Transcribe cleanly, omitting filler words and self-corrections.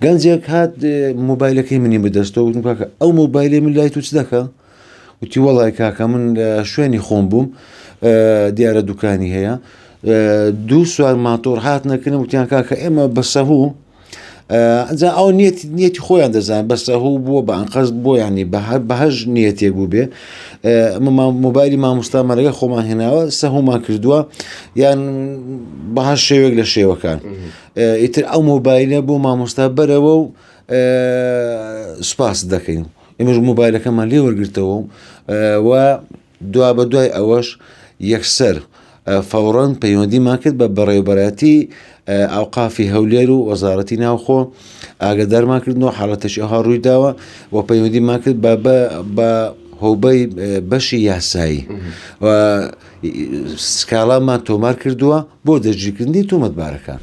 گەنجێک هات مۆبایلەکەی منی بەدەستەوە وتم کاکە ئەو مۆبایلەی من لای تو چ دەکا وتی وەڵای کاکە من لە شوێنی خۆم بووم دیارە دوکانی هەیە دوو سوار ماتۆر هاتنەکردن وتیان کاکە ئێمە بەسەهوو ئەجا ئەو نیەتی نیەتی خۆیان دەزان بەسەهوو بووە بە ئەنقەست بۆ ینی بە هەر نیەتێک بوو بێ مۆبایلی مامۆستا مەرەگە خۆمان هێناوە سەهومان کردووە یان بە هەر شێوێک لە شێوەکان ئیتر ئەو مۆبایلە بۆ مامۆستا بەرەوە و سوپاس دەکەین ئێمەش مۆبایلەکەمان لێ وەرگرتەوە و دوا بە دوای ئەوەش یەکسەر فەوڕەن پەیوەندیمان کرد بە بەڕێوبەرایەتی ئەوقافی هەولێر و وەزارەتی ناوخۆ ئاگدارمان کردنەوە حاڵەتێکی ئەوها ڕوویداوە و پەیوەندیمان کرد بە بە هۆبەی بەشی یاسایی و سکاڵامان تۆمار کردووە بۆ دەستگیرکردنی تۆمەتبارەکان.